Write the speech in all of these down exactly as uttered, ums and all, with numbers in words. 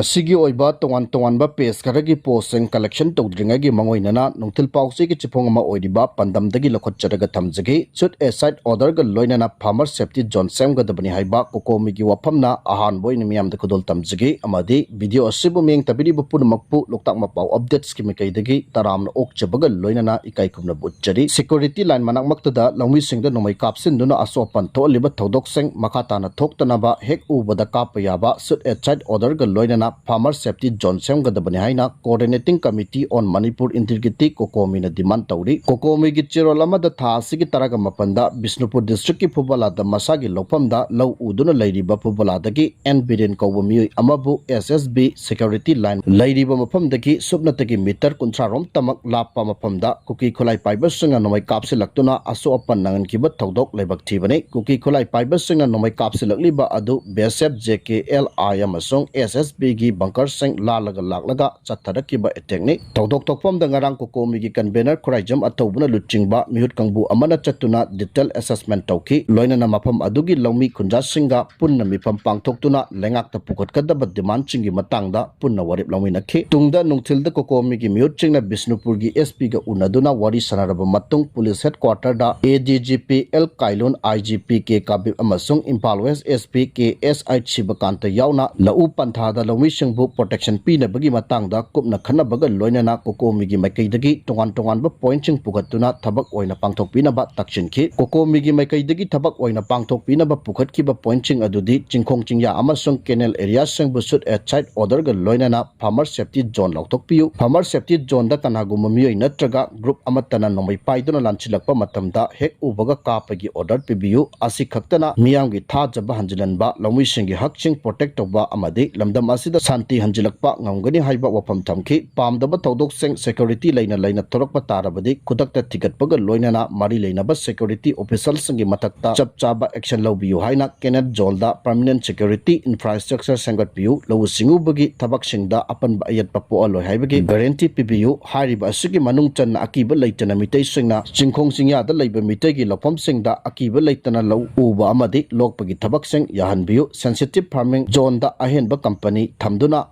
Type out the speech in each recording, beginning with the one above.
ꯑꯁꯤꯒꯤ ꯑꯣꯏꯕ ꯇꯣꯉꯥꯟ ꯇꯣꯉꯥꯟꯕ ꯄꯦꯖ ꯈꯔꯒꯤ ꯄꯣꯁꯁꯤꯡ ꯀꯂꯦꯛꯁꯟ ꯇꯧꯗ꯭ꯔꯤꯉꯩꯒꯤ ꯃꯥꯡꯑꯣꯏꯅꯅ ꯅꯨꯡꯊꯤꯜ ꯄꯥꯎꯆꯦꯒꯤ ꯆꯤꯐꯣꯡ ꯑꯃ ꯑꯣꯏꯔꯤꯕ ꯄꯥꯟꯗꯝꯗꯒꯤ ꯂꯧꯈꯠꯆꯔꯒ ꯊꯝꯖꯒꯦ꯫ ꯁꯨꯠ ꯑꯦ ꯁꯥꯏꯠ ꯑꯣꯔꯗꯔꯒ ꯂꯣꯏꯅꯅ ꯐꯥꯔꯃꯔ ꯁꯦꯐꯇꯤ ꯖꯣꯟ ꯁꯦꯝꯒꯗꯕꯅꯤ ꯍꯥꯏꯕ ꯀꯣꯀꯣꯃꯤꯒꯤ ꯋꯥꯐꯝꯅ ꯑꯍꯥꯟꯕ ꯑꯣꯏꯅ ꯃꯤꯌꯥꯝꯗ ꯈꯨꯗꯣꯜ ꯇꯝꯖꯒꯦ ꯑꯃꯗꯤ ꯚꯤꯗꯤꯑꯣ ꯑꯁꯤꯕꯨ ꯃꯤꯠꯌꯦꯡ ꯇꯥꯕꯤꯔꯤꯕ ꯄꯨꯝꯅꯃꯛꯄꯨ ꯂꯣꯛꯇꯥꯛ ꯃꯄꯥꯎ ꯑꯞꯗꯦꯠꯁꯀꯤ ꯃꯥꯏꯀꯩꯗꯒꯤ ꯇꯔꯥꯝꯅ ꯑꯣꯛꯆꯕꯒ ꯂꯣꯏꯅꯅ ꯏꯀꯥꯏ ꯈꯨꯝꯅꯕ ꯎꯠꯆꯔꯤ꯫ ꯁꯦꯀ꯭ꯌꯨꯔꯤꯇꯤ ꯂꯥꯏꯟ ꯃꯅꯥꯛꯃꯛꯇꯗ ꯂꯧꯃꯤꯁꯤꯡꯗ ꯅꯣꯡꯃꯩ ꯀꯥꯞꯁꯤꯟꯗꯨꯅ ꯑꯁꯣꯛ ꯑꯄꯟ ꯊꯣꯛꯍꯜꯂꯤꯕ ꯊꯧꯗꯣꯛꯁꯤꯡ ꯃꯈꯥ ꯇꯥꯅ ꯊꯣꯛꯇꯅꯕ ꯍꯦꯛ ꯎꯕꯗ ꯀꯥꯞꯄ ꯌꯥꯕ ꯁꯨꯠ ꯑꯦ ꯁꯥꯏꯠ ꯑꯣꯔꯗꯔꯒ ꯂꯣꯏꯅꯅ ꯐꯥꯔꯃꯔ ꯁꯦꯐꯇꯤ ꯖꯣꯟ ꯁꯦꯝꯒꯗꯕꯅꯤ ꯍꯥꯏꯅ Coordinating Committee on Manipur Integrity ꯀꯣꯀꯣꯃꯤꯅ ꯗꯤꯃꯥꯟ ꯇꯧꯔꯤ꯫ ꯀꯣꯀꯣꯃꯤꯒꯤ ꯆꯦꯔꯣꯜ ꯑꯃꯗ ꯊꯥ ꯑꯁꯤꯒꯤ ꯇꯔꯥꯒ ꯃꯥꯄꯟꯗ ꯕꯤꯁꯅꯨꯄꯨꯔ ꯗꯤꯁꯇ꯭ꯔꯤꯛꯀꯤ ꯐꯨꯕꯂꯥꯗ ꯃꯁꯥꯒꯤ ꯂꯧꯐꯝꯗ ꯂꯧ ꯎꯗꯨꯅ ꯂꯩꯔꯤꯕ ꯐꯨꯕꯂꯥꯗꯒꯤ ꯑꯦꯟ ꯕꯤꯔꯦꯟ ꯀꯧꯕ ꯃꯤꯑꯣꯏ ꯑꯃꯕꯨ ꯑꯦꯁ ꯑꯦꯁ ꯕꯤ ꯁꯦꯀ꯭ꯌꯨꯔꯤꯇꯤ ꯂꯥꯏꯟ ꯂꯩꯔꯤꯕ ꯃꯐꯝꯗꯒꯤ ꯁꯨꯞꯅꯇꯒꯤ ꯃꯤꯇꯔ ꯀꯨꯟꯊ꯭ꯔꯥ ꯔꯣꯝꯇꯃꯛ ꯂꯥꯞꯄ ꯃꯐꯝꯗ ꯀꯨꯀꯤ ꯈꯨꯠꯂꯥꯏ ꯄꯥꯏꯕꯁꯤꯡꯅ ꯅꯣꯡꯃꯩ ꯀꯥꯞꯁꯤꯜꯂꯛꯇꯨꯅ ꯑꯁꯣꯛ ꯑꯄꯟ ꯅꯪꯍꯟꯈꯤꯕ ꯊꯧꯗꯣꯛ ꯂꯥꯏꯕꯛ ꯊꯤꯕꯅꯤ꯫ ꯀꯨꯀꯤ ꯈꯨꯠꯂꯥꯏ ꯄꯥꯏꯕꯁꯤꯡꯅ ꯅꯣꯡꯃꯩ ꯀꯥꯞꯁꯤꯜꯂꯛꯂꯤꯕ ꯑꯗꯨ ꯕꯤ ꯑꯦꯁ ꯑꯦꯐ, ꯖꯦ ꯀꯦ ꯑꯦꯜ ꯑꯥꯏ ꯑꯃꯁꯨꯡ ꯑꯦꯁ ꯑꯦꯁ ꯕꯤꯒꯤ ꯕꯪꯀꯔꯁꯤꯡ ꯂꯥꯜꯂꯒ ꯂꯥꯛꯂꯒ ꯆꯠꯊꯔꯛꯈꯤꯕ ꯑꯦꯇꯦꯛꯅꯤ꯫ ꯊꯧꯗꯣꯛ ꯊꯣꯛꯐꯝꯗ ꯉꯔꯥꯡ ꯀꯣꯀꯣꯃꯤꯒꯤ ꯀꯟꯚꯦꯅꯔ ꯈꯨꯔꯥꯏꯖꯝ ꯑꯊꯧꯕꯅ ꯂꯨꯆꯤꯡꯕ ꯃꯤꯍꯨꯠ ꯀꯥꯡꯕꯨ ꯑꯃꯅ ꯆꯠꯇꯨꯅ ꯗꯤꯇꯦꯜ ꯑꯦꯁꯦꯁꯃꯦꯟ ꯇꯧꯈꯤ꯫ ꯂꯣꯏꯅꯅ ꯃꯐꯝ ꯑꯗꯨꯒꯤ ꯂꯧꯃꯤ ꯈꯨꯟꯖꯥꯁꯤꯡꯒ ꯄꯨꯟꯅ ꯃꯤꯐꯝ ꯄꯥꯡꯊꯣꯛꯇꯨꯅ ꯂꯩꯉꯥꯛꯇ ꯄꯨꯈꯠꯀꯗꯕ ꯗꯤꯃꯥꯟꯁꯤꯡꯒꯤ ꯃꯇꯥꯡꯗ ꯄꯨꯟꯅ ꯋꯥꯔꯦꯞ ꯂꯧꯃꯤꯟꯅꯈꯤ꯫ ꯇꯨꯡꯗ ꯅꯨꯡꯊꯤꯜꯗ ꯀꯣꯀꯣꯃꯤꯒꯤ ꯃꯤꯍꯨꯠꯁꯤꯡꯅ ꯕꯤꯁꯅꯨꯄꯨꯔꯒꯤ ꯑꯦꯁ ꯄꯤꯒ ꯎꯅꯗꯨꯅ ꯋꯥꯔꯤ ꯁꯥꯟꯅꯔꯕ ꯃꯇꯨꯡ ꯄꯨꯂꯤꯁ ꯍꯦꯗꯀ꯭ꯋꯥꯇꯔꯗ A D G P L Kailun, I G P K Kabib ꯑꯃꯁꯨꯡ Imphal west S P K S H Sibakanta ꯌꯥꯎꯅ ꯂꯧꯎ ꯄꯟꯊꯥꯗ ꯂꯧꯃꯤꯁꯤꯡꯕꯨ ꯄ꯭ꯔꯣꯇꯦꯛꯁꯟ ꯄꯤꯅꯕꯒꯤ ꯃꯇꯥꯡꯗ ꯀꯨꯞꯅ ꯈꯟꯅꯕꯒ ꯂꯣꯏꯅꯅ ꯀꯣꯀꯣꯃꯤꯒꯤ ꯃꯥꯏꯀꯩꯗꯒꯤ ꯇꯣꯉꯥꯟ ꯇꯣꯉꯥꯟꯕ ꯄꯣꯏꯟꯠꯁꯤꯡ ꯄꯨꯈꯠꯇꯨꯅ ꯊꯕꯛ ꯑꯣꯏꯅ ꯄꯥꯡꯊꯣꯛꯄꯤꯅꯕ ꯇꯛꯁꯤꯟꯈꯤ꯫ ꯀꯣꯀꯣꯃꯤꯒꯤ ꯃꯥꯏꯀꯩꯗꯒꯤ ꯊꯕꯛ ꯑꯣꯏꯅ ꯄꯥꯡꯊꯣꯛꯄꯤꯅꯕ ꯄꯨꯈꯠꯈꯤꯕ ꯄꯣꯏꯟꯠꯁꯤꯡ ꯑꯗꯨꯗꯤ ꯆꯤꯡꯈꯣꯡ ꯆꯤꯡꯌꯥ ꯑꯃꯁꯨꯡ ꯀꯦꯅꯦꯜ ꯑꯦꯔꯤꯌꯥꯁꯤꯡꯕꯨ ꯁꯨꯠ ꯑꯦ ꯁꯥꯏꯠ ꯑꯣꯔꯗꯔꯒ ꯂꯣꯏꯅꯅ ꯐꯥꯔꯃꯔ ꯁꯦꯐꯇꯤ ꯖꯣꯟ ꯂꯥꯎꯊꯣꯛꯄꯤꯌꯨ꯫ ꯐꯥꯔꯃꯔ ꯁꯦꯐꯇꯤ ꯖꯣꯟꯗ ꯀꯅꯥꯒꯨꯝꯕ ꯃꯤꯑꯣꯏ ꯅꯠꯇ꯭ꯔꯒ ꯒ꯭ꯔꯨꯞ ꯑꯃꯠꯇꯅ ꯅꯣꯡꯃꯩ ꯄꯥꯏꯗꯨꯅ ꯂꯥꯟꯁꯤꯜꯂꯛꯄ ꯃꯇꯝꯗ ꯍꯦꯛ ꯎꯕꯒ ꯀꯥꯞꯄꯒꯤ ꯑꯣꯔꯗꯔ ꯄꯤꯕꯤꯌꯨ꯫ ꯑꯁꯤ ꯈꯛꯇꯅ ꯃꯤꯌꯥꯝꯒꯤ ꯊꯥꯖꯕ ꯍꯟꯖꯤꯜꯍꯟꯕ, ꯂꯧꯃꯤꯁꯤꯡꯒꯤ ꯍꯛꯁꯤꯡ ꯄ꯭ꯔꯣꯇꯦꯛ ꯇꯧꯕ ꯑꯃꯗꯤ ꯂꯝꯗꯝ ꯑꯁꯤꯗ ꯁꯥꯟꯇꯤ ꯍꯟꯖꯤꯜꯂꯛꯄ ꯉꯝꯒꯅꯤ ꯍꯥꯏꯕ ꯋꯥꯐꯝ ꯊꯝꯈꯤ꯫ ꯄꯥꯝꯗꯕ ꯊꯧꯗꯣꯛꯁꯤꯡ ꯁꯦꯀ꯭ꯌꯨꯔꯤꯇꯤ ꯂꯩꯅ ꯂꯩꯅ ꯊꯣꯔꯛꯄ ꯇꯥꯔꯕꯗꯤ ꯈꯨꯗꯛꯇ ꯊꯤꯒꯠꯄꯒ ꯂꯣꯏꯅꯅ ꯃꯔꯤ ꯂꯩꯅꯕ ꯁꯦꯀ꯭ꯌꯨꯔꯤꯇꯤ ꯑꯣꯐꯤꯁꯔꯁꯤꯡꯒꯤ ꯃꯊꯛꯇ ꯆꯞ ꯆꯥꯕ ꯑꯦꯛꯁꯟ ꯂꯧꯕꯤꯌꯨ ꯍꯥꯏꯅ ꯀꯦꯅꯦꯜ ꯖꯣꯟꯗ ꯄꯔꯃꯤꯅꯦꯟꯠ ꯁꯦꯀ꯭ꯌꯨꯔꯤꯇꯤ ꯏꯟꯐ꯭ꯔꯥꯁ꯭ꯇ꯭ꯔꯛꯆꯔ ꯁꯦꯝꯒꯠꯄꯤꯌꯨ꯫ ꯂꯧꯎ ꯁꯤꯡꯎꯕꯒꯤ ꯊꯕꯛꯁꯤꯡꯗ ꯑꯄꯟꯕ ꯑꯌꯦꯠꯄ ꯄꯣꯛꯍꯜꯂꯣꯏ ꯍꯥꯏꯕꯒꯤ ꯒꯥꯔꯦꯟꯇꯤ ꯄꯤꯕꯤꯌꯨ꯫ ꯍꯥꯏꯔꯤꯕ ꯑꯁꯤꯒꯤ ꯃꯅꯨꯡ ꯆꯟꯅ ꯑꯀꯤꯕ ꯂꯩꯇꯅ ꯃꯤꯇꯩꯁꯤꯡꯅ ꯆꯤꯡꯈꯣꯡ ꯆꯤꯡꯌꯥꯗ ꯂꯩꯕ ꯃꯤꯇꯩꯒꯤ ꯂꯧꯐꯝꯁꯤꯡꯗ ꯑꯀꯤꯕ ꯂꯩꯇꯅ ꯂꯧ ꯎꯕ ꯑꯃꯗꯤ ꯂꯣꯛꯄꯒꯤ ꯊꯕꯛꯁꯤꯡ ꯌꯥꯍꯟꯕꯤꯌꯨ꯫ ꯁꯦꯟꯁꯤꯇꯤꯚ ꯐꯥꯔꯃꯤꯡ ꯖꯣꯟꯗ ꯑꯍꯦꯟꯕ ꯀꯝꯄꯅꯤ ꯊꯝꯗꯨꯅ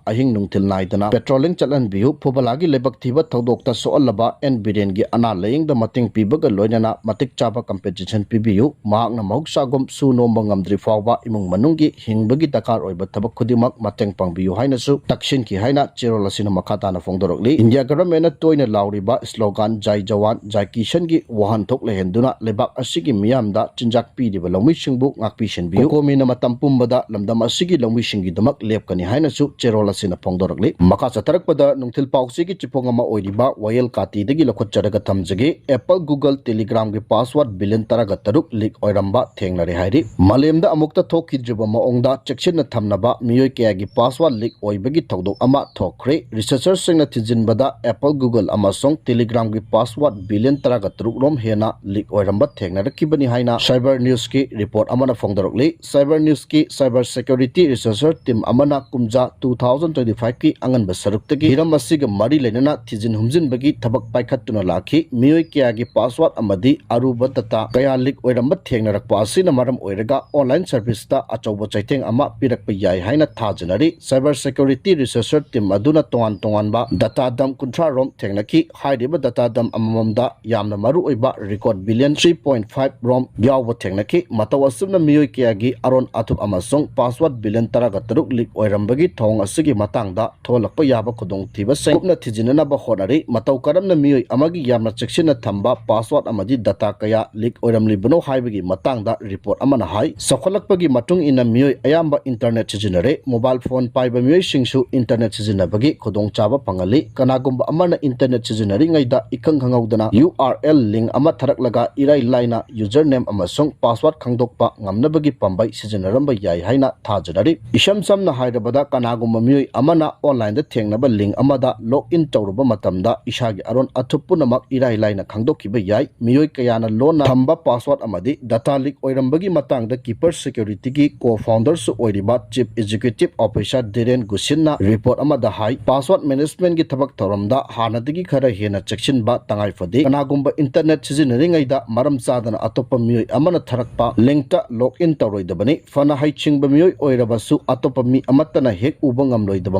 ꯑꯍꯤꯡ ꯅꯨꯡꯊꯤꯜ ꯅꯥꯏꯗꯅ patrolling ꯆꯠꯍꯟꯕꯤꯌꯨ꯫ ꯐꯨꯕꯂꯥꯒꯤ ꯂꯩꯕꯛ ꯊꯤꯕ ꯊꯧꯗꯣꯛꯇ ꯁꯣꯛꯍꯜꯂꯕ ꯑꯦꯟ ꯕꯤꯔꯦꯟꯒꯤ ꯑꯅꯥ ꯂꯥꯌꯦꯡꯗ ꯃꯇꯦꯡ ꯄꯤꯕꯒ ꯂꯣꯏꯅꯅ ꯃꯇꯤꯛ ꯆꯥꯕ compensation ꯄꯤꯕꯤꯌꯨ꯫ ꯃꯍꯥꯛꯅ ꯃꯍꯧꯁꯥꯒꯨꯝ ꯁꯨ ꯅꯣꯝꯕ ꯉꯝꯗ꯭ꯔꯤ ꯐꯥꯎꯕ ꯏꯃꯨꯡ ꯃꯅꯨꯡꯒꯤ ꯍꯤꯡꯕꯒꯤ ꯗꯔꯀꯥꯔ ꯑꯣꯏꯕ ꯊꯕꯛ ꯈꯨꯗꯤꯡꯃꯛ ꯃꯇꯦꯡ ꯄꯥꯡꯕꯤꯌꯨ ꯍꯥꯏꯅꯁꯨ ꯇꯛꯁꯤꯟꯈꯤ ꯍꯥꯏꯅ ꯆꯦꯔꯣꯜ ꯑꯁꯤꯅ ꯃꯈꯥ ꯇꯥꯅ ꯐꯣꯡꯗꯣꯔꯛꯂꯤ꯫ ꯏꯟꯗꯤꯌꯥ government ꯅ ꯇꯣꯏꯅ ꯂꯥꯎꯔꯤꯕ slogan "ꯖꯥꯏ ꯖꯋꯥꯟ, ꯖꯥꯏ ꯀꯤꯁꯟꯒꯤ" ꯋꯥꯍꯟꯊꯣꯛ ꯂꯩꯍꯟꯗꯨꯅ ꯂꯩꯕꯥꯛ ꯑꯁꯤꯒꯤ ꯃꯤꯌꯥꯝꯗ ꯆꯤꯟꯖꯥꯛ ꯄꯤꯔꯤꯕ ꯂꯧꯃꯤꯁꯤꯡꯕꯨ ꯉꯥꯛꯄꯤ ꯁꯦꯟꯕꯤꯌꯨ꯫ ꯀꯣꯀꯣꯃꯤꯅ ꯃꯇꯝ ꯄꯨꯝꯕꯗ ꯂꯝꯗꯝ ꯑꯁꯤꯒꯤ ꯂꯧꯃꯤꯁꯤꯡꯒꯤꯗꯃꯛ ꯂꯦꯞꯀꯅꯤ ꯍꯥꯏꯅꯁꯨ ꯆꯦꯔꯣꯜ ꯑꯁꯤꯅ ꯐꯣꯡꯗꯣꯔꯛꯂꯤ꯫ ꯃꯈꯥ ꯆꯠꯊꯔꯛꯄꯗ ꯅꯨꯡꯊꯤꯜ ꯄꯥꯎꯆꯦꯒꯤ ꯆꯤꯐꯣꯡ ꯑꯃ ꯑꯣꯏꯔꯤꯕ ꯋꯥꯌꯦꯜ ꯀꯥꯇꯤꯗꯒꯤ ꯂꯧꯈꯠꯆꯔꯒ ꯊꯝꯖꯒꯦ꯫ Apple, Google, Telegram ꯒꯤ password billion ꯇꯔꯥꯒ ꯇꯔꯨꯛ leak ꯑꯣꯏꯔꯝꯕ ꯊꯦꯡꯅꯔꯦ ꯍꯥꯏꯔꯤ꯫ ꯃꯥꯂꯦꯝꯗ ꯑꯃꯨꯛꯇ ꯊꯣꯛꯈꯤꯗ꯭ꯔꯤꯕ ꯃꯑꯣꯡꯗ ꯆꯦꯛꯁꯤꯟꯅ ꯊꯝꯅꯕ ꯃꯤꯑꯣꯏ ꯀꯌꯥꯒꯤ password leak ꯑꯣꯏꯕꯒꯤ ꯊꯧꯗꯣꯛ ꯑꯃ ꯊꯣꯛꯈ꯭ꯔꯦ꯫ Researcher ꯁꯤꯡꯅ ꯊꯤꯖꯤꯟꯕꯗ Apple, Google ꯑꯃꯁꯨꯡ Telegram ꯒꯤ password billion ꯇꯔꯥꯒ ꯇꯔꯨꯛ ꯔꯣꯝ ꯍꯦꯟꯅ leak ꯑꯣꯏꯔꯝꯕ ꯊꯦꯡꯅꯔꯛꯈꯤꯕꯅꯤ ꯍꯥꯏꯅ Cyber News ꯀꯤ report ꯑꯃꯅ ꯐꯣꯡꯗꯣꯔꯛꯂꯤ꯫ Cyber News ꯀꯤ cyber security researcher team ꯑꯃꯅ ꯀꯨꯝꯖꯥ two thousand twenty five ꯀꯤ ꯑꯉꯟꯕ ꯁꯔꯨꯛꯇꯒꯤ ꯍꯤꯔꯝ ꯑꯁꯤꯒ ꯃꯔꯤ ꯂꯩꯅꯅ ꯊꯤꯖꯤꯟ ꯍꯨꯝꯖꯤꯟꯕꯒꯤ ꯊꯕꯛ ꯄꯥꯏꯈꯠꯇꯨꯅ ꯂꯥꯛꯈꯤ꯫ ꯃꯤꯑꯣꯏ ꯀꯌꯥꯒꯤ password ꯑꯃꯗꯤ ꯑꯔꯨꯕ data ꯀꯌꯥ leak ꯑꯣꯏꯔꯝꯕ ꯊꯦꯡꯅꯔꯛꯄ ꯑꯁꯤꯅ ꯃꯔꯝ ꯑꯣꯏꯔꯒ online service ꯇ ꯑꯆꯧꯕ ꯆꯩꯊꯦꯡ ꯑꯃ ꯄꯤꯔꯛꯄ ꯌꯥꯏ ꯍꯥꯏꯅ ꯊꯥꯖꯅꯔꯤ꯫ Cyber security researcher team ꯑꯗꯨꯅ ꯇꯣꯉꯥꯟ ꯇꯣꯉꯥꯟꯕ data dump ꯀꯨꯟꯊ꯭ꯔꯥ ꯔꯣꯝ ꯊꯦꯡꯅꯈꯤ꯫ ꯍꯥꯏꯔꯤꯕ data dump ꯑꯃꯃꯝꯗ ꯌꯥꯝꯅ ꯃꯔꯨꯑꯣꯏꯕ record billion three point five ꯔꯣꯝ ꯌꯥꯎꯕ ꯊꯦꯡꯅꯈꯤ꯫ ꯃꯇꯧ ꯑꯁꯨꯝꯅ ꯃꯤꯑꯣꯏ ꯀꯌꯥꯒꯤ ꯑꯔꯣꯟ ꯑꯊꯨꯞ ꯑꯃꯁꯨꯡ password billion ꯇꯔꯥꯒ ꯇꯔꯨꯛ leak ꯑꯣꯏꯔꯝꯕꯒꯤ ꯊꯧꯑꯣꯡ ꯑꯁꯤꯒꯤ ꯃꯇꯥꯡꯗ ꯊꯣꯛꯍꯜꯂꯛꯄ ꯌꯥꯕ ꯈꯨꯗꯣꯡꯊꯤꯕꯁꯤꯡ ꯀꯨꯞꯅ ꯊꯤꯖꯤꯟꯅꯅꯕ ꯍꯣꯠꯅꯔꯤ꯫ ꯃꯇꯧ ꯀꯔꯝꯅ ꯃꯤꯑꯣꯏ ꯑꯃꯒꯤ ꯌꯥꯝꯅ ꯆꯦꯛꯁꯤꯟꯅ ꯊꯝꯕ password ꯑꯃꯗꯤ data ꯀꯌꯥ leak ꯑꯣꯏꯔꯝꯂꯤꯕꯅꯣ ꯍꯥꯏꯕꯒꯤ ꯃꯇꯥꯡꯗ report ꯑꯃꯅ ꯍꯥꯏ꯫ ꯆꯥꯎꯈꯠꯂꯛꯄꯒꯤ ꯃꯇꯨꯡ ꯏꯟꯅ ꯃꯤꯑꯣꯏ ꯑꯌꯥꯝꯕ internet ꯁꯤꯖꯤꯟꯅꯔꯦ꯫ Mobile phone ꯄꯥꯏꯕ ꯃꯤꯑꯣꯏꯁꯤꯡꯁꯨ internet ꯁꯤꯖꯤꯟꯅꯕꯒꯤ ꯈꯨꯗꯣꯡꯆꯥꯕ ꯐꯪꯍꯜꯂꯤ꯫ ꯀꯅꯥꯒꯨꯝꯕ ꯑꯃꯅ internet ꯁꯤꯖꯤꯟꯅꯔꯤꯉꯩꯗ ꯏꯈꯪ ꯈꯪꯍꯧꯗꯅ U R L link ꯑꯃ ꯊꯥꯔꯛꯂꯒ ꯏꯔꯥꯏ ꯂꯥꯏꯅ username ꯑꯃꯁꯨꯡ password ꯈꯪꯗꯣꯛꯄ ꯉꯝꯅꯕꯒꯤ ꯄꯥꯝꯕꯩ ꯁꯤꯖꯤꯟꯅꯔꯝꯕ ꯌꯥꯏ ꯍꯥꯏꯅ ꯊꯥꯖꯅꯔꯤ꯫ ꯏꯁꯝ ꯁꯝꯅ ꯍꯥꯏꯔꯕꯗ, ꯀꯅꯥꯒꯨꯝꯕ ꯃꯤꯑꯣꯏ ꯑꯃꯅ online ꯗ ꯊꯦꯡꯅꯕ link ꯑꯃꯗ log in ꯇꯧꯔꯨꯕ ꯃꯇꯝꯗ ꯏꯁꯥꯒꯤ ꯑꯔꯣꯟ ꯑꯊꯨꯞ ꯄꯨꯝꯅꯃꯛ ꯏꯔꯥꯏ ꯂꯥꯏꯅ ꯈꯪꯗꯣꯛꯈꯤꯕ ꯌꯥꯏ꯫ ꯃꯤꯑꯣꯏ ꯀꯌꯥꯅ ꯂꯣꯟꯅ ꯊꯝꯕ password ꯑꯃꯗꯤ data leak ꯑꯣꯏꯔꯝꯕꯒꯤ ꯃꯇꯥꯡꯗ Keeper Security ꯒꯤ co-founder ꯁꯨ ꯑꯣꯏꯔꯤꯕ Chief Executive Officer Darren Gushin ꯅ report ꯑꯃꯗ ꯍꯥꯏ꯫ Password management ꯀꯤ ꯊꯕꯛ ꯊꯧꯔꯝꯗ ꯍꯥꯟꯅꯗꯒꯤ ꯈꯔ ꯍꯦꯟꯅ ꯆꯦꯛꯁꯤꯟꯕ ꯇꯉꯥꯏ ꯐꯗꯦ꯫ ꯀꯅꯥꯒꯨꯝꯕ internet ꯁꯤꯖꯤꯟꯅꯔꯤꯉꯩꯗ ꯃꯔꯝ ꯆꯥꯗꯅ ꯑꯇꯣꯞꯄ ꯃꯤꯑꯣꯏ ꯑꯃꯅ ꯊꯥꯔꯛꯄ link ꯇ log in ꯇꯧꯔꯣꯏꯗꯕꯅꯤ꯫ ꯐꯅ ꯍꯩꯁꯤꯡꯕ ꯃꯤꯑꯣꯏ ꯑꯣꯏꯔꯕꯁꯨ ꯑꯇꯣꯞꯄ ꯃꯤ ꯑꯃꯠꯇꯅ hack ꯎꯕ ꯉꯝꯂꯣꯏꯗꯕ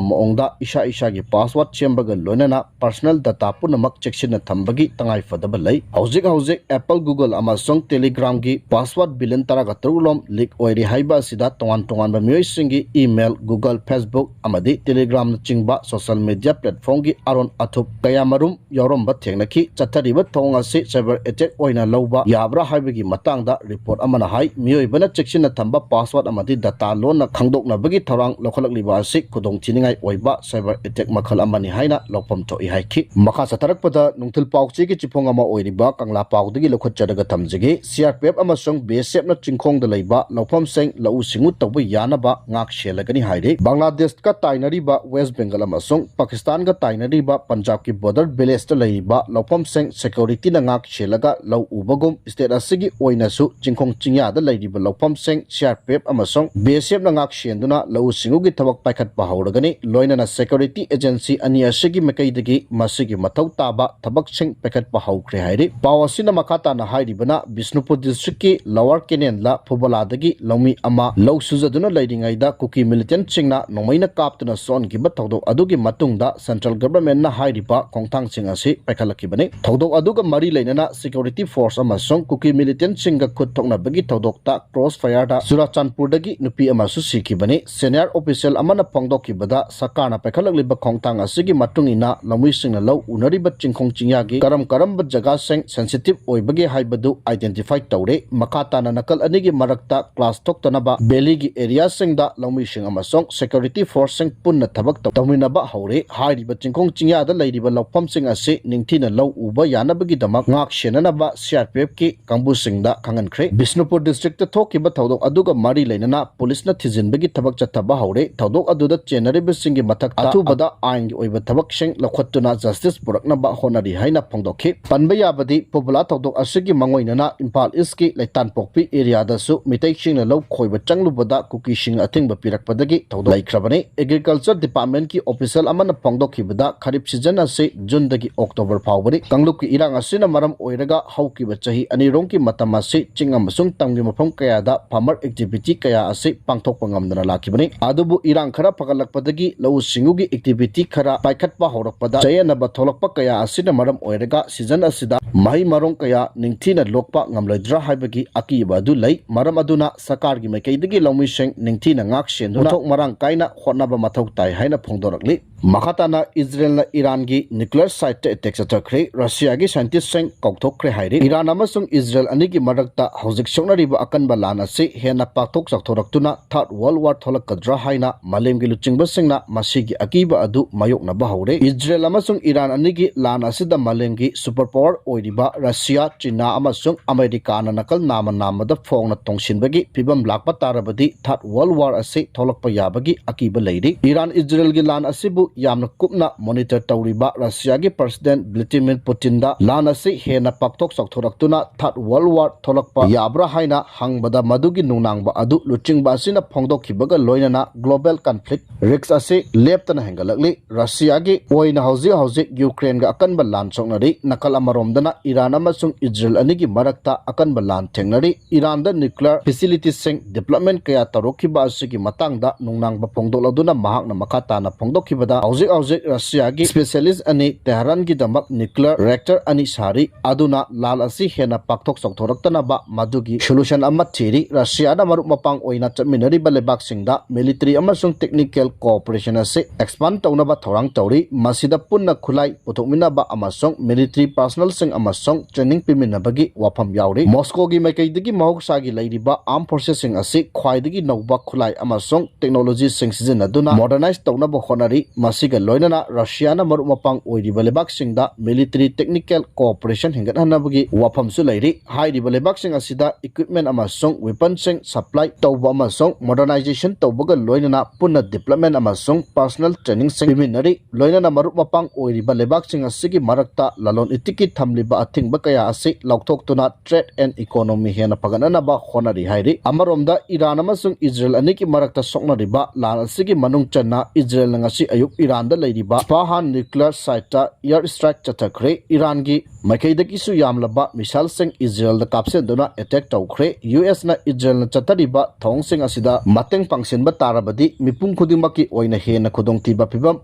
ꯃꯑꯣꯡꯗ ꯏꯁꯥ ꯏꯁꯥꯒꯤ password ꯁꯦꯝꯕꯒ ꯂꯣꯏꯅꯅ personal data ꯄꯨꯝꯅꯃꯛ ꯆꯦꯛꯁꯤꯟꯅ ꯊꯝꯕꯒꯤ ꯇꯉꯥꯏ ꯐꯗꯕ ꯂꯩ꯫ ꯍꯧꯖꯤꯛ ꯍꯧꯖꯤꯛ Apple, Google ꯑꯃꯁꯨꯡ Telegramꯒꯤ password billion ꯇꯔꯥꯒ ꯇꯔꯨꯛ ꯂꯣꯝ leak ꯑꯣꯏꯔꯤ ꯍꯥꯏꯕ ꯑꯁꯤꯗ ꯇꯣꯉꯥꯟ ꯇꯣꯉꯥꯟꯕ ꯃꯤꯑꯣꯏꯁꯤꯡꯒꯤ email, Google, Facebook ꯑꯃꯗꯤ Telegramꯅꯆꯤꯡꯕ social media platformꯒꯤ ꯑꯔꯣꯟ ꯑꯊꯨꯞ ꯀꯌꯥ ꯃꯔꯨꯝ ꯌꯥꯎꯔꯝꯕ ꯊꯦꯡꯅꯈꯤ꯫ ꯆꯠꯊꯔꯤꯕ ꯊꯧꯑꯣꯡ ꯑꯁꯤ cyber attack ꯑꯣꯏꯅ ꯂꯧꯕ ꯌꯥꯕ꯭ꯔꯥ ꯍꯥꯏꯕꯒꯤ ꯃꯇꯥꯡꯗ report ꯑꯃꯅ ꯍꯥꯏ, ꯃꯤꯑꯣꯏꯕꯅ ꯆꯦꯛꯁꯤꯟꯅ ꯊꯝꯕ password ꯑꯃꯗꯤ data ꯂꯣꯟꯅ ꯈꯪꯗꯣꯛꯅꯕꯒꯤ ꯊꯧꯔꯥꯡ ꯂꯧꯈꯠꯂꯛꯂꯤꯕ ꯑꯁꯤ ꯈꯨꯗꯣꯡꯊꯤꯅꯤꯡꯉꯥꯏ ꯑꯣꯏꯕ cyber attack ꯃꯈꯜ ꯑꯃꯅꯤ ꯍꯥꯏꯅ ꯂꯧꯐꯝ ꯊꯣꯛꯏ ꯍꯥꯏꯈꯤ꯫ ꯃꯈꯥ ꯆꯠꯊꯔꯛꯄꯗ ꯅꯨꯡꯊꯤꯜ ꯄꯥꯎꯆꯦꯒꯤ ꯆꯤꯐꯣꯡ ꯑꯃ ꯑꯣꯏꯔꯤꯕ ꯀꯪꯂꯥ ꯄꯥꯎꯗꯒꯤ ꯂꯧꯈꯠꯆꯔꯒ ꯊꯝꯖꯒꯦ꯫ C R P F ꯑꯃꯁꯨꯡ B S Fꯅ ꯆꯤꯡꯈꯣꯡꯗ ꯂꯩꯕ ꯂꯧꯐꯝꯁꯤꯡ ꯂꯧꯎ ꯁꯤꯡꯎ ꯇꯧꯕ ꯌꯥꯅꯕ ꯉꯥꯛ ꯁꯦꯜꯂꯒꯅꯤ ꯍꯥꯏꯔꯤ꯫ ꯕꯪꯒ꯭ꯂꯥꯗꯦꯁꯀ ꯇꯥꯏꯅꯔꯤꯕ West Bengal ꯑꯃꯁꯨꯡ ꯄꯥꯀꯤꯁꯇꯥꯟꯒ ꯇꯥꯏꯅꯔꯤꯕ ꯄꯟꯖꯥꯕꯀꯤ border villageꯇ ꯂꯩꯔꯤꯕ ꯂꯧꯐꯝꯁꯤꯡ securityꯅ ꯉꯥꯛ ꯁꯦꯜꯂꯒ ꯂꯧ ꯎꯕꯒꯨꯝ state ꯑꯁꯤꯒꯤ ꯑꯣꯏꯅꯁꯨ ꯆꯤꯡꯈꯣꯡ ꯆꯤꯡꯌꯥꯗ ꯂꯩꯔꯤꯕ ꯂꯧꯐꯝꯁꯤꯡ C R P F ꯑꯃꯁꯨꯡ B S Fꯅ ꯉꯥꯛ ꯁꯦꯟꯗꯨꯅ ꯂꯧꯎ ꯁꯤꯡꯎꯒꯤ ꯊꯕꯛ ꯄꯥꯏꯈꯠꯄ ꯍꯧꯔꯒꯅꯤ꯫ ꯂꯣꯏꯅꯅ security agency ꯑꯅꯤ ꯑꯁꯤꯒꯤ ꯃꯥꯏꯀꯩꯗꯒꯤ ꯃꯁꯤꯒꯤ ꯃꯊꯧ ꯇꯥꯕ ꯊꯕꯛꯁꯤꯡ ꯄꯥꯏꯈꯠꯄ ꯍꯧꯈ꯭ꯔꯦ ꯍꯥꯏꯔꯤ꯫ ꯄꯥꯎ ꯑꯁꯤꯅ ꯃꯈꯥ ꯇꯥꯅ ꯍꯥꯏꯔꯤꯕꯅ ꯕꯤꯁꯅꯨꯄꯨꯔ districtꯀꯤ Lower Kenenla ꯐꯨꯕꯂꯥꯗꯒꯤ ꯂꯧꯃꯤ ꯑꯃ ꯂꯧ ꯁꯨꯖꯗꯨꯅ ꯂꯩꯔꯤꯉꯩꯗ ꯀꯨꯀꯤ militantꯁꯤꯡꯅ ꯅꯣꯡꯃꯩꯅ ꯀꯥꯞꯇꯨꯅ ꯁꯣꯛꯍꯟꯈꯤꯕ ꯊꯧꯗꯣꯛ ꯑꯗꯨꯒꯤ ꯃꯇꯨꯡꯗ central governmentꯅ ꯍꯥꯏꯔꯤꯕ ꯈꯣꯡꯊꯥꯡꯁꯤꯡ ꯑꯁꯤ ꯄꯥꯏꯈꯠꯂꯛꯈꯤꯕꯅꯤ꯫ ꯊꯧꯗꯣꯛ ꯑꯗꯨꯒ ꯃꯔꯤ ꯂꯩꯅꯅ security force ꯑꯃꯁꯨꯡ ꯀꯨꯀꯤ militantꯁꯤꯡꯒ ꯈꯨꯠ ꯊꯣꯛꯅꯕꯒꯤ ꯊꯧꯗꯣꯛꯇ cross fireꯗ ꯆꯨꯔꯥꯆꯥꯟꯄꯨꯔꯗꯒꯤ ꯅꯨꯄꯤ ꯑꯃꯁꯨ ꯁꯤꯈꯤꯕꯅꯤ꯫ Senior official ꯑꯃꯅ ꯐꯣꯡꯗꯣꯛꯈꯤꯕꯗ ꯁꯔꯀꯥꯔꯅ ꯄꯥꯏꯈꯠꯂꯛꯂꯤꯕ ꯈꯣꯡꯊꯥꯡ ꯑꯁꯤꯒꯤ ꯃꯇꯨꯡ ꯏꯟꯅ ꯂꯧꯃꯤꯁꯤꯡꯅ ꯂꯧ ꯎꯅꯔꯤꯕ ꯆꯤꯡꯈꯣꯡ ꯆꯤꯡꯌꯥꯒꯤ ꯀꯔꯝ ꯀꯔꯝꯕ ꯖꯒꯥꯁꯤꯡ sensitive ꯑꯣꯏꯕꯒꯦ ꯍꯥꯏꯕꯗꯨ identify ꯇꯧꯔꯦ꯫ ꯃꯈꯥ ꯇꯥꯅ ꯅꯥꯀꯜ ꯑꯅꯤꯒꯤ ꯃꯔꯛꯇ clash ꯊꯣꯛꯇꯅꯕ valleyꯒꯤ areaꯁꯤꯡꯗ ꯂꯧꯃꯤꯁꯤꯡ ꯑꯃꯁꯨꯡ security forceꯁꯤꯡ ꯄꯨꯟꯅ ꯊꯕꯛ ꯇꯧ-, ꯇꯧꯃꯤꯟꯅꯕ ꯍꯧꯔꯦ꯫ ꯍꯥꯏꯔꯤꯕ ꯆꯤꯡꯈꯣꯡ ꯆꯤꯡꯌꯥꯗ ꯂꯩꯔꯤꯕ ꯂꯧꯐꯝꯁꯤꯡ ꯑꯁꯤ ꯅꯤꯡꯊꯤꯅ ꯂꯧ ꯎꯕ ꯌꯥꯅꯕꯒꯤꯗꯃꯛ ꯉꯥꯛ ꯁꯦꯟꯅꯅꯕ C R P Fꯀꯤ ꯀꯥꯡꯕꯨꯁꯤꯡꯗ ꯈꯪꯍꯟꯈ꯭ꯔꯦ꯫ ꯕꯤꯁꯅꯨꯄꯨꯔ districtꯇ ꯊꯣꯛꯈꯤꯕ ꯊꯧꯗꯣꯛ ꯑꯗꯨꯒ ꯃꯔꯤ ꯂꯩꯅꯅ policeꯅ ꯊꯤꯖꯤꯟꯕꯒꯤ ꯊꯕꯛ ꯆꯠꯊꯕ ꯍꯧꯔꯦ꯫ ꯊꯧꯗꯣꯛ ꯑꯗꯨꯗ ꯆꯦꯟꯅꯔꯤꯕꯁꯤꯡꯒꯤ ꯃꯊꯛꯇ ꯑꯊꯨꯕꯗ ꯑꯥꯏꯟꯒꯤ ꯑꯣꯏꯕ ꯊꯕꯛꯁꯤꯡ ꯂꯧꯈꯠꯇꯨꯅ justice ꯄꯨꯔꯛꯅꯕ ꯍꯣꯠꯅꯔꯤ ꯍꯥꯏꯅ ꯐꯣꯡꯗꯣꯛꯈꯤ꯫ ꯄꯟꯕ ꯌꯥꯕꯗꯤ ꯐꯨꯕꯂꯥ ꯊꯧꯗꯣꯛ ꯑꯁꯤꯒꯤ ꯃꯥꯡꯑꯣꯏꯅꯅ ꯏꯝꯐꯥꯜ Eastꯀꯤ ꯂꯩꯇꯥꯟꯄꯣꯛꯄꯤ areaꯗꯁꯨ ꯃꯤꯇꯩꯁꯤꯡꯅ ꯂꯧ ꯈꯣꯏꯕ ꯆꯪꯂꯨꯕꯗ ꯀꯨꯀꯤꯁꯤꯡꯅ ꯑꯊꯤꯡꯕ ꯄꯤꯔꯛꯄꯗꯒꯤ ꯊꯧꯗꯣꯛ ꯂꯩꯈ꯭ꯔꯕꯅꯤ꯫ Agriculture Departmentꯀꯤ official ꯑꯃꯅ ꯐꯣꯡꯗꯣꯛꯈꯤꯕꯗ ꯈꯔꯤꯞ season ꯑꯁꯤ Juneꯗꯒꯤ October ꯐꯥꯎꯕꯅꯤ꯫ ꯀꯥꯡꯂꯨꯞꯀꯤ ꯏꯔꯥꯡ ꯑꯁꯤꯅ ꯃꯔꯝ ꯑꯣꯏꯔꯒ ꯍꯧꯈꯤꯕ ꯆꯍꯤ ꯑꯅꯤꯔꯣꯝꯒꯤ ꯃꯇꯝ ꯑꯁꯤ ꯆꯤꯡ ꯑꯃꯁꯨꯡ ꯇꯝꯒꯤ ꯃꯐꯝ ꯀꯌꯥꯗ farmer activity ꯀꯌꯥ ꯑꯁꯤ ꯄꯥꯡꯊꯣꯛꯄ ꯉꯝꯗꯅ ꯂꯥꯛꯈꯤꯕꯅꯤ꯫ ꯑꯗꯨꯕꯨ ꯏꯔꯥꯡ ꯈꯔ ꯐꯒꯠꯂꯛꯄꯗꯒꯤ ꯂꯧꯎ ꯁꯤꯡꯎꯒꯤ activity ꯈꯔ ꯄꯥꯏꯈꯠꯄ ꯍꯧꯔꯛꯄꯗ ꯆꯌꯦꯠꯅꯕ ꯊꯣꯛꯂꯛꯄ ꯀꯌꯥ ꯑꯁꯤꯅ ꯃꯔꯝ ꯑꯣꯏꯔꯒ season ꯑꯁꯤꯗ ꯃꯍꯩ ꯃꯔꯣꯡ ꯀꯌꯥ ꯅꯤꯡꯊꯤꯅ ꯂꯣꯛꯄ ꯉꯝꯂꯣꯏꯗ꯭ꯔꯥ ꯍꯥꯏꯕꯒꯤ ꯑꯀꯤꯕ ꯑꯗꯨ ꯂꯩ꯫ ꯃꯔꯝ ꯑꯗꯨꯅ ꯁꯔꯀꯥꯔꯒꯤ ꯃꯥꯏꯀꯩꯗꯒꯤ ꯂꯧꯃꯤꯁꯤꯡ ꯅꯤꯡꯊꯤꯅ ꯉꯥꯛ ꯁꯦꯟꯗꯨꯅ ꯄꯣꯠꯊꯣꯛ ꯃꯔꯥꯡ ꯀꯥꯏꯅ ꯍꯣꯠꯅꯕ ꯃꯊꯧ ꯇꯥꯏ ꯍꯥꯏꯅ ꯐꯣꯡꯗꯣꯔꯛꯂꯤ꯫ ꯃꯈꯥ ꯇꯥꯅ ꯏꯖꯔꯦꯜꯅ ꯏꯔꯥꯟꯒꯤ nuclear site-ꯇ attack ꯆꯠꯊꯈ꯭ꯔꯦ꯫ ꯔꯁꯤꯌꯥꯒꯤ scientist-ꯁꯤꯡ ꯀꯥꯎꯊꯣꯛꯈ꯭ꯔꯦ ꯍꯥꯏꯔꯤ꯫ ꯏꯔꯥꯟ ꯑꯃꯁꯨꯡ ꯏꯖꯔꯦꯜ ꯑꯅꯤꯒꯤ ꯃꯔꯛꯇ ꯍꯧꯖꯤꯛ ꯁꯣꯛꯅꯔꯤꯕ ꯑꯀꯟꯕ ꯂꯥꯟ ꯑꯁꯤ ꯍꯦꯟꯅ ꯄꯥꯛꯊꯣꯛ ꯆꯥꯎꯊꯣꯔꯛꯇꯨꯅ third world war ꯊꯣꯛꯂꯛꯀꯗ꯭ꯔꯥ ꯍꯥꯏꯅ ꯃꯥꯂꯦꯝꯒꯤ ꯂꯨꯆꯤꯡꯕꯁꯤꯡꯅ ꯃꯁꯤꯒꯤ ꯑꯀꯤꯕ ꯑꯗꯨ ꯃꯥꯌꯣꯛꯅꯕ ꯍꯧꯔꯦ꯫ ꯏꯖꯔꯦꯜ ꯑꯃꯁꯨꯡ ꯏꯔꯥꯟ ꯑꯅꯤꯒꯤ ꯂꯥꯟ ꯑꯁꯤꯗ ꯃꯥꯂꯦꯝꯒꯤ super power ꯑꯣꯏꯔꯤꯕ ꯔꯁꯤꯌꯥ, ꯆꯤꯅꯥ ꯑꯃꯁꯨꯡ ꯑꯃꯦꯔꯤꯀꯥꯅ ꯅꯥꯀꯜ ꯅꯥꯝꯃ ꯅꯥꯝꯃꯗ ꯐꯣꯡꯅ ꯇꯣꯡꯁꯤꯟꯕꯒꯤ ꯐꯤꯕꯝ ꯂꯥꯛꯄ ꯇꯥꯔꯕꯗꯤ third world war ꯑꯁꯤ ꯊꯣꯛꯂꯛꯄ ꯌꯥꯕꯒꯤ ꯑꯀꯤꯕ ꯂꯩꯔꯤ꯫ ꯏꯔꯥꯟ ꯏꯖꯔꯦꯜꯒꯤ ꯂꯥꯟ ꯑꯁꯤꯕꯨ ꯌꯥꯝꯅ ꯀꯨꯞꯅ monitor ꯇꯧꯔꯤꯕ ꯔꯁꯤꯌꯥꯒꯤ president Vladimir Putin-ꯗ ꯂꯥꯟ ꯑꯁꯤ ꯍꯦꯟꯅ ꯄꯥꯛꯊꯣꯛ ꯆꯥꯎꯊꯣꯔꯛꯇꯨꯅ third world war ꯊꯣꯛꯂꯛꯄ ꯌꯥꯕ꯭ꯔꯥ ꯍꯥꯏꯅ ꯍꯪꯕꯗ ꯃꯗꯨꯒꯤ ꯅꯨꯡꯅꯥꯡꯕ ꯑꯗꯨ ꯂꯨꯆꯤꯡꯕ ꯑꯁꯤꯅ ꯐꯣꯡꯗꯣꯛꯈꯤꯕꯒ ꯂꯣꯏꯅꯅ global conflict risk ꯑꯁꯤ ꯂꯦꯞꯇꯅ ꯍꯦꯟꯒꯠꯂꯛꯂꯤ꯫ ꯔꯁꯤꯌꯥꯒꯤ ꯑꯣꯏꯅ ꯍꯧꯖꯤꯛ ꯍꯧꯖꯤꯛ ꯌꯨꯀ꯭ꯔꯦꯟꯒ ꯑꯀꯟꯕ ꯂꯥꯟ ꯁꯣꯛꯅꯔꯤ꯫ ꯅꯥꯀꯜ ꯑꯃꯔꯣꯝꯗꯅ ꯏꯔꯥꯟ ꯑꯃꯁꯨꯡ ꯏꯖꯔꯦꯜ ꯑꯅꯤꯒꯤ ꯃꯔꯛꯇ ꯑꯀꯟꯕ ꯂꯥꯟ ꯊꯦꯡꯅꯔꯤ꯫ ꯏꯔꯥꯟꯗ nuclear facility-ꯁꯤꯡ development ꯀꯌꯥ ꯇꯧꯔꯛꯈꯤꯕ ꯑꯁꯤꯒꯤ ꯃꯇꯥꯡꯗ ꯅꯨꯡꯅꯥꯡꯕ ꯐꯣꯡꯗꯣꯛꯂꯗꯨꯅ ꯃꯍꯥꯛꯅ ꯃꯈꯥ ꯇꯥꯅ ꯐꯣꯡꯗꯣꯛꯈꯤꯕꯗ, ꯍꯧꯖꯤꯛ ꯍꯧꯖꯤꯛ ꯔꯁꯤꯌꯥꯒꯤ specialist ꯑꯅꯤ ꯇꯦꯍꯔꯥꯟꯒꯤꯗꯃꯛ nuclear reactor ꯑꯅꯤ ꯁꯥꯔꯤ꯫ ꯑꯗꯨꯅ ꯂꯥꯟ ꯑꯁꯤ ꯍꯦꯟꯅ ꯄꯥꯛꯊꯣꯛ ꯆꯥꯎꯊꯣꯔꯛꯇꯅꯕ ꯃꯗꯨꯒꯤ solution ꯑꯃ ꯊꯤꯔꯤ꯫ ꯔꯁꯤꯌꯥꯅ ꯃꯔꯨꯞ ꯃꯄꯥꯡ ꯑꯣꯏꯅ ꯆꯠꯃꯤꯟꯅꯔꯤꯕ ꯂꯩꯕꯥꯛꯁꯤꯡꯗ military ꯑꯃꯁꯨꯡ technical cooperation ꯑꯁꯤ expand ꯇꯧꯅꯕ ꯊꯧꯔꯥꯡ ꯇꯧꯔꯤ꯫ ꯃꯁꯤꯗ ꯄꯨꯟꯅ ꯈꯨꯠꯂꯥꯏ ꯄꯨꯊꯣꯛꯃꯤꯟꯅꯕ ꯑꯃꯁꯨꯡ military personnel-ꯁꯤꯡ ꯑꯃꯁꯨꯡ training ꯄꯤꯃꯤꯟꯅꯕꯒꯤ ꯋꯥꯐꯝ ꯌꯥꯎꯔꯤ꯫ ꯃꯣꯁꯀꯣꯒꯤ ꯃꯥꯏꯀꯩꯗꯒꯤ ꯃꯍꯧꯁꯥꯒꯤ ꯂꯩꯔꯤꯕ armed forces-ꯁꯤꯡ ꯑꯁꯤ ꯈ꯭ꯋꯥꯏꯗꯒꯤ ꯅꯧꯕ ꯈꯨꯠꯂꯥꯏ ꯑꯃꯁꯨꯡ technology-ꯁꯤꯡ ꯁꯤꯖꯤꯟꯅꯗꯨꯅ modernize ꯇꯧꯅꯕ ꯍꯣꯠꯅꯔꯤ꯫ ꯃꯁꯤꯒ ꯂꯣꯏꯅꯅ ꯔꯁꯤꯌꯥꯅ ꯃꯔꯨꯞ ꯃꯄꯥꯡ ꯑꯣꯏꯔꯤꯕ ꯂꯩꯕꯥꯛꯁꯤꯡꯗ military technical cooperation ꯍꯦꯟꯒꯠꯍꯟꯅꯕꯒꯤ ꯋꯥꯐꯝꯁꯨ ꯂꯩꯔꯤ꯫ ꯍꯥꯏꯔꯤꯕ ꯂꯩꯕꯥꯛꯁꯤꯡ ꯑꯁꯤꯗ equipment ꯑꯃꯁꯨꯡ weapon-ꯁꯤꯡ supply ꯇꯧꯕ ꯑꯃꯁꯨꯡ modernization ꯇꯧꯕꯒ ꯂꯣꯏꯅꯅ ꯄꯨꯟꯅ development ꯑꯃꯁꯨꯡ personnel training-ꯁꯤꯡ ꯄꯤꯃꯤꯟꯅꯔꯤ꯫ ꯂꯣꯏꯅꯅ ꯃꯔꯨꯞ ꯃꯄꯥꯡ ꯑꯣꯏꯔꯤꯕ ꯂꯩꯕꯥꯛꯁꯤꯡ ꯑꯁꯤꯒꯤ ꯃꯔꯛꯇ ꯂꯂꯣꯟ ꯏꯇꯤꯛꯀꯤ ꯊꯝꯂꯤꯕ ꯑꯊꯤꯡꯕ ꯀꯌꯥ ꯑꯁꯤ ꯂꯧꯊꯣꯛꯇꯨꯅ trade and economy ꯍꯦꯟꯅ ꯐꯒꯠꯅꯅꯕ ꯍꯣꯠꯅꯔꯤ ꯍꯥꯏꯔꯤ꯫ ꯑꯃꯔꯣꯝꯗ ꯏꯔꯥꯟ ꯑꯃꯁꯨꯡ ꯏꯖꯔꯦꯜ ꯑꯅꯤꯒꯤ ꯃꯔꯛꯇ ꯁꯣꯛꯅꯔꯤꯕ ꯂꯥꯟ ꯑꯁꯤꯒꯤ ꯃꯅꯨꯡ ꯆꯟꯅ ꯏꯖꯔꯦꯜꯅ ꯉꯁꯤ ꯑꯌꯨꯛ ꯏꯔꯥꯟꯗ ꯂꯩꯔꯤꯕ ꯏꯁꯐꯥꯍꯥꯟ nuclear site ꯇ air strike ꯆꯠꯊꯈ꯭ꯔꯦ꯫ ꯏꯔꯥꯟꯒꯤ ꯃꯥꯏꯀꯩꯗꯒꯤꯁꯨ ꯌꯥꯝꯂꯕ missile ꯁꯤꯡ ꯏꯖꯔꯦꯜꯗ ꯀꯥꯞꯁꯤꯟꯗꯨꯅ attack ꯇꯧꯈ꯭ꯔꯦ꯫ ꯌꯨ ꯑꯦꯁꯅ ꯏꯖꯔꯦꯜꯅ ꯆꯠꯊꯔꯤꯕ ꯊꯧꯑꯣꯡꯁꯤꯡ ꯑꯁꯤꯗ ꯃꯇꯦꯡ ꯄꯥꯡꯁꯤꯟꯕ ꯇꯥꯔꯕꯗꯤ ꯃꯤꯄꯨꯝ ꯈꯨꯗꯤꯡꯃꯛꯀꯤ ꯑꯣꯏꯅ ꯍꯦꯟꯅ ꯈꯨꯗꯣꯡꯊꯤꯕ ꯐꯤꯚꯝ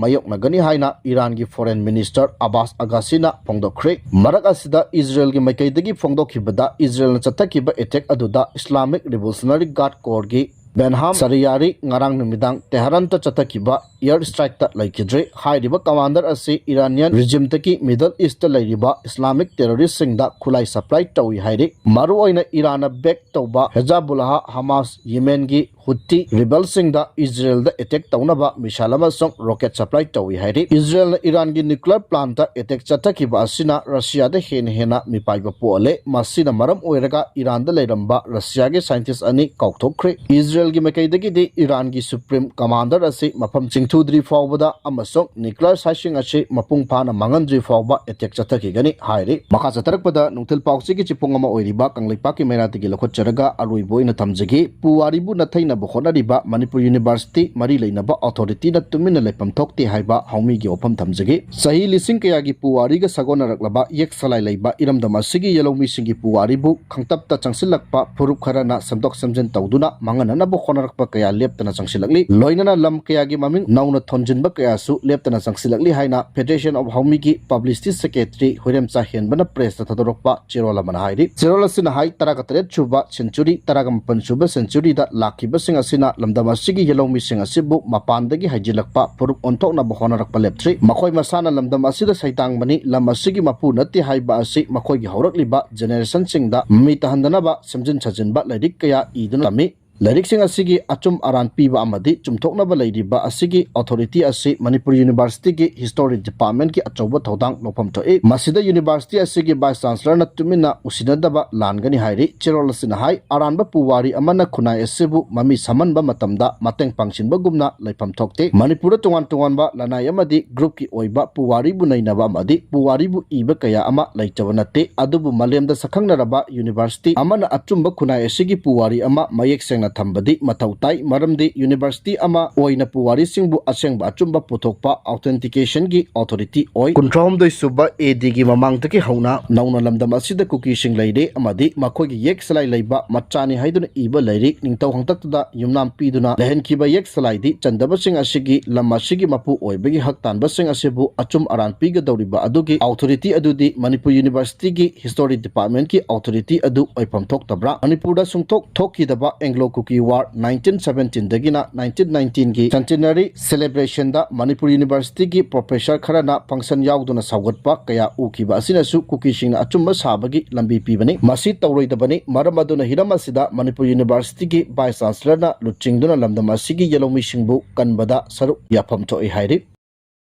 ꯃꯥꯌꯣꯛꯅꯒꯅꯤ ꯍꯥꯏꯅ ꯏꯔꯥꯟꯒꯤ foreign minister ꯑꯕꯥꯁ ꯑꯒꯥꯁꯤꯅ ꯐꯣꯡꯗꯣꯛꯈ꯭ꯔꯦ꯫ ꯃꯔꯛ ꯑꯁꯤꯗ ꯏꯖꯔꯦꯜꯒꯤ ꯃꯥꯏꯀꯩꯗꯒꯤ ꯐꯣꯡꯗꯣꯛꯈꯤꯕꯗ ꯏꯖꯔꯦꯜꯅ ꯆꯠꯊꯈꯤꯕ attack ꯑꯗꯨꯗ Islamic Revolutionary Guard Corps ꯒꯤ ꯕꯦꯟꯍꯥꯝ ꯁꯔꯤꯌꯥꯔꯤ ꯉꯔꯥꯡ ꯅꯨꯃꯤꯗꯥꯡ ꯇꯦꯍꯔꯥꯟꯗ ꯆꯠꯊꯈꯤꯕ air strike ꯇ ꯂꯩꯈꯤꯗ꯭ꯔꯦ꯫ ꯍꯥꯏꯔꯤꯕ commander ꯑꯁꯤ Iranian regime ꯗꯒꯤ Middle East ꯇ ꯂꯩꯔꯤꯕ Islamic terrorist ꯁꯤꯡꯗ ꯈꯨꯠꯂꯥꯏ supply ꯇꯧꯏ ꯍꯥꯏꯔꯤ꯫ ꯃꯔꯨꯑꯣꯏꯅ ꯏꯔꯥꯟꯅ back ꯇꯧꯕ ꯍꯦꯖꯥꯕꯨꯜꯂꯥꯍ, ꯍꯃꯥꯁ, ꯌꯦꯃꯦꯟꯒꯤ ꯍꯨꯇꯤ rebel ꯁꯤꯡꯗ ꯏꯖꯔꯦꯜꯗ attack ꯇꯧꯅꯕ missile ꯑꯃꯁꯨꯡ rocket supply ꯇꯧꯏ ꯍꯥꯏꯔꯤ꯫ ꯏꯖꯔꯦꯜꯅ ꯏꯔꯥꯟꯒꯤ nuclear plant ꯇ attack ꯆꯠꯊꯈꯤꯕ ꯑꯁꯤꯅ ꯔꯁꯤꯌꯥꯗ ꯍꯦꯟꯅ ꯍꯦꯟꯅ ꯃꯤꯄꯥꯏꯕ ꯄꯣꯛꯍꯜꯂꯦ꯫ ꯃꯁꯤꯅ ꯃꯔꯝ ꯑꯣꯏꯔꯒ ꯏꯔꯥꯟꯗ ꯂꯩꯔꯝꯕ ꯔꯁꯤꯌꯥꯒꯤ scientist ꯑꯅꯤ ꯀꯥꯎꯊꯣꯛꯈ꯭ꯔꯦ꯫ ꯏꯖꯔꯦꯜꯒꯤ ꯃꯥꯏꯀꯩꯗꯒꯤꯗꯤ ꯏꯔꯥꯟꯒꯤ supreme commander ꯑꯁꯤ ꯃꯐꯝ ꯆꯤꯡꯊꯨꯗ꯭ꯔꯤ ꯐꯥꯎꯕꯗ ꯑꯃꯁꯨꯡ nuclear site ꯁꯤꯡ ꯑꯁꯤ ꯃꯄꯨꯡ ꯐꯥꯅ ꯃꯥꯡꯍꯟꯗ꯭ꯔꯤ ꯐꯥꯎꯕ attack ꯆꯠꯊꯈꯤꯒꯅꯤ ꯍꯥꯏꯔꯤ꯫ ꯃꯈꯥ ꯆꯠꯊꯔꯛꯄꯗ ꯅꯨꯡꯊꯤꯜ ꯄꯥꯎꯆꯦꯒꯤ ꯆꯦꯐꯣꯡ ꯑꯃ ꯑꯣꯏꯔꯤꯕ ꯀꯪꯂꯩꯄꯥꯛꯀꯤ ꯃꯩꯔꯥꯗꯒꯤ ꯂꯧꯈꯠꯆꯔꯒ ꯑꯔꯣꯏꯕ ꯑꯣꯏꯅ ꯊꯝꯖꯒꯦ꯫ ꯄꯨꯋꯥꯔꯤꯕꯨ ꯅꯥꯊꯩꯅꯕ ꯍꯣꯠꯅꯔꯤꯕ ꯃꯅꯤꯄꯨꯔ University ꯃꯔꯤ ꯂꯩꯅꯕ authority ꯅ ꯇꯨꯃꯤꯟꯅ ꯂꯩꯐꯝ ꯊꯣꯛꯇꯦ ꯍꯥꯏꯕ ꯍꯧꯃꯤꯒꯤ ꯋꯥꯐꯝ ꯊꯝꯖꯒꯦ꯫ ꯆꯍꯤ ꯂꯤꯁꯤꯡ ꯀꯌꯥꯒꯤ ꯄꯨꯋꯥꯔꯤꯒ ꯁꯥꯒꯣꯟꯅꯔꯛꯂꯕ ꯌꯦꯛ ꯁꯂꯥꯏ ꯂꯩꯕ ꯏꯔꯝꯗꯝ ꯑꯁꯤꯒꯤ ꯌꯦꯜꯍꯧꯃꯤꯁꯤꯡꯒꯤ ꯄꯨꯋꯥꯔꯤꯕꯨ ꯈꯪꯇꯞꯇ ꯆꯪꯁꯤꯜꯂꯛꯄ ꯐꯨꯔꯨꯞ ꯈꯔꯅ ꯁꯦꯝꯗꯣꯛ ꯁꯦꯝꯖꯤꯟ ꯇꯧꯗꯨꯅ ꯃꯥꯡꯍꯟꯅꯅꯕ ꯍꯣꯠꯅꯔꯛꯄ ꯀꯌꯥ ꯂꯦꯞꯇꯅ ꯆꯪꯁꯤꯜꯂꯛꯂꯤ꯫ ꯂꯣꯏꯅꯅ ꯂꯝ ꯀꯌꯥꯒꯤ ꯃꯃꯤꯡ ꯅꯧꯅ ꯊꯣꯟꯖꯤꯟꯕ ꯀꯌꯥꯁꯨ ꯂꯦꯞꯇꯅ ꯆꯪꯁꯤꯜꯂꯛꯂꯤ ꯍꯥꯏꯅ Federation of ꯍꯧꯃꯤꯒꯤ publicity secretary ꯍꯨꯏꯔꯦꯝꯆꯥ ꯍꯦꯟꯕꯅ press ꯇ ꯊꯥꯗꯣꯔꯛꯄ ꯆꯦꯔꯣꯜ ꯑꯃꯅ ꯍꯥꯏꯔꯤ꯫ ꯆꯦꯔꯣꯜ ꯑꯁꯤꯅ ꯍꯥꯏ, ꯇꯔꯥꯒ ꯇꯔꯦꯠ ꯁꯨꯕ century, ꯇꯔꯥꯒ ꯃꯥꯄꯟ ꯁꯨꯕ century ꯗ ꯂꯥꯛꯈꯤꯕꯁꯤꯡ ꯑꯁꯤꯅ ꯂꯝꯗꯝ ꯑꯁꯤꯒꯤ ꯌꯦꯜꯍꯧꯃꯤꯁꯤꯡ ꯑꯁꯤꯕꯨ ꯃꯄꯥꯟꯗꯒꯤ ꯍꯩꯖꯤꯜꯂꯛꯄ ꯐꯨꯔꯨꯞ ꯑꯣꯟꯊꯣꯛꯅꯕ ꯍꯣꯠꯅꯔꯛꯄ ꯂꯦꯞꯇ꯭ꯔꯤ꯫ ꯃꯈꯣꯏ ꯃꯁꯥꯅ ꯂꯝꯗꯝ ꯑꯁꯤꯗ ꯁꯩꯇꯥꯡꯕꯅꯤ, ꯂꯝ ꯑꯁꯤꯒꯤ ꯃꯄꯨ ꯅꯠꯇꯦ ꯍꯥꯏꯕ ꯑꯁꯤ ꯃꯈꯣꯏꯒꯤ ꯍꯧꯔꯛꯂꯤꯕ generation ꯁꯤꯡꯗ ꯃꯃꯤ ꯇꯥꯍꯟꯗꯅꯕ ꯁꯦꯝꯖꯤꯟ ꯁꯥꯖꯤꯟꯕ ꯂꯥꯏꯔꯤꯛ ꯀꯌꯥ ꯏꯗꯨꯅ ꯇꯝꯃꯤ꯫ ꯂꯥꯏꯔꯤꯛꯁꯤꯡ ꯑꯁꯤꯒꯤ ꯑꯆꯨꯝ ꯑꯔꯥꯟ ꯄꯤꯕ ꯑꯃꯗꯤ ꯆꯨꯝꯊꯣꯛꯅꯕ ꯂꯩꯔꯤꯕ ꯑꯁꯤꯒꯤ authority ꯑꯁꯤ ꯃꯅꯤꯄꯨꯔ University ꯒꯤ History Department ꯀꯤ ꯑꯆꯧꯕ ꯊꯧꯗꯥꯡ ꯂꯧꯐꯝ ꯊꯣꯛꯏ꯫ ꯃꯁꯤꯗ University ꯑꯁꯤꯒꯤ Vice Chancellor ꯅ ꯇꯨꯃꯤꯟꯅ ꯎꯁꯤꯟꯅꯗꯕ ꯂꯥꯟꯒꯅꯤ ꯍꯥꯏꯔꯤ꯫ ꯆꯦꯔꯣꯜ ꯑꯁꯤꯅ ꯍꯥꯏ, ꯑꯔꯥꯟꯕ ꯄꯨꯋꯥꯔꯤ ꯑꯃꯅ ꯈꯨꯟꯅꯥꯏ ꯑꯁꯤꯕꯨ ꯃꯃꯤ ꯁꯥꯃꯟꯕ ꯃꯇꯝꯗ ꯃꯇꯦꯡ ꯄꯥꯡꯁꯤꯟꯕꯒꯨꯝꯅ ꯂꯩꯐꯝ ꯊꯣꯛꯇꯦ꯫ ꯃꯅꯤꯄꯨꯔꯗ ꯇꯣꯉꯥꯟ ꯇꯣꯉꯥꯟꯕ ꯂꯅꯥꯏ ꯑꯃꯗꯤ group ꯀꯤ ꯑꯣꯏꯕ ꯄꯨꯋꯥꯔꯤꯕꯨ ꯅꯩꯅꯕ ꯑꯃꯗꯤ ꯄꯨꯋꯥꯔꯤꯕꯨ ꯏꯕ ꯀꯌꯥ ꯑꯃ ꯂꯩꯇꯕ ꯅꯠꯇꯦ꯫ ꯑꯗꯨꯕꯨ ꯃꯥꯂꯦꯝꯗ ꯁꯛꯈꯪꯅꯔꯕ University ꯑꯃꯅ ꯑꯆꯨꯝꯕ ꯈꯨꯟꯅꯥꯏ ꯑꯁꯤꯒꯤ ꯄꯨꯋꯥꯔꯤ ꯑꯃ ꯃꯌꯦꯛ ꯁꯦꯡꯅ ꯊꯝꯕꯗꯤ ꯃꯊꯧ ꯇꯥꯏ, ꯃꯔꯝꯗꯤ university ꯑꯃ ꯑꯣꯏꯅ ꯄꯨꯋꯥꯔꯤꯁꯤꯡꯕꯨ ꯑꯁꯦꯡꯕ ꯑꯆꯨꯝꯕ ꯄꯨꯊꯣꯛꯄ authentication ꯒꯤ authority ꯑꯣꯏ꯫ ꯀꯨꯟꯊ꯭ꯔꯥꯍꯨꯝꯗꯣꯏ ꯁꯨꯕ A D ꯒꯤ ꯃꯃꯥꯡꯗꯒꯤ ꯍꯧꯅ ꯅꯧꯅ ꯂꯝꯗꯝ ꯑꯁꯤꯗ ꯀꯨꯀꯤꯁꯤꯡ ꯂꯩꯔꯦ ꯑꯃꯗꯤ ꯃꯈꯣꯏꯒꯤ ꯌꯦꯛ ꯁꯂꯥꯏ ꯂꯩꯕ ꯃꯆꯥꯅꯤ ꯍꯥꯏꯗꯨꯅ ꯏꯕ ꯂꯥꯏꯔꯤꯛ ꯅꯤꯡꯊꯧ ꯍꯥꯛꯇꯛꯇꯗ ꯌꯨꯝꯅꯥꯝ ꯄꯤꯗꯨꯅ ꯂꯩꯍꯟꯈꯤꯕ ꯌꯦꯛ ꯁꯂꯥꯏꯗꯤ ꯆꯟꯗꯕꯁꯤꯡ ꯑꯁꯤꯒꯤ ꯂꯝ ꯑꯁꯤꯒꯤ ꯃꯄꯨ ꯑꯣꯏꯕꯒꯤ ꯍꯛ ꯇꯥꯟꯕꯁꯤꯡ ꯑꯁꯤꯕꯨ ꯑꯆꯨꯝ ꯑꯔꯥꯟ ꯄꯤꯒꯗꯧꯔꯤꯕ ꯑꯗꯨꯒꯤ authority ꯑꯗꯨꯗꯤ ꯃꯅꯤꯄꯨꯔ university ꯒꯤ history department ꯀꯤ authority ꯑꯗꯨ ꯑꯣꯏꯐꯝ ꯊꯣꯛꯇꯕ꯭ꯔꯥ? ꯃꯅꯤꯄꯨꯔꯗ ꯁꯨꯡꯊꯣꯛ ꯊꯣꯛꯈꯤꯗꯕ Anglo Kuki War nineteen seventeen ꯗꯒꯤꯅ nineteen nineteen ꯒꯤ centenary celebration ꯗ ꯃꯅꯤꯄꯨꯔ university ꯒꯤ professor ꯈꯔꯅ function ꯌꯥꯎꯗꯨꯅ ꯁꯧꯒꯠꯄ ꯀꯌꯥ ꯎꯈꯤꯕ ꯑꯁꯤꯅꯁꯨ ꯀꯨꯀꯤꯁꯤꯡꯅ ꯑꯆꯨꯝꯕ ꯁꯥꯕꯒꯤ ꯂꯝꯕꯤ ꯄꯤꯕꯅꯤ꯫ ꯃꯁꯤ ꯇꯧꯔꯣꯏꯗꯕꯅꯤ꯫ ꯃꯔꯝ ꯑꯗꯨꯅ ꯍꯤꯔꯝ ꯑꯁꯤꯗ ꯃꯅꯤꯄꯨꯔ university ꯒꯤ vice chancellor ꯅ ꯂꯨꯆꯤꯡꯗꯨꯅ ꯂꯝꯗꯝ ꯑꯁꯤꯒꯤ ꯌꯦꯜꯍꯧꯃꯤꯁꯤꯡꯕꯨ ꯀꯟꯕꯗ ꯁꯔꯨꯛ ꯌꯥꯐꯝ ꯊꯣꯛꯏ ꯍꯥꯏꯔꯤ꯫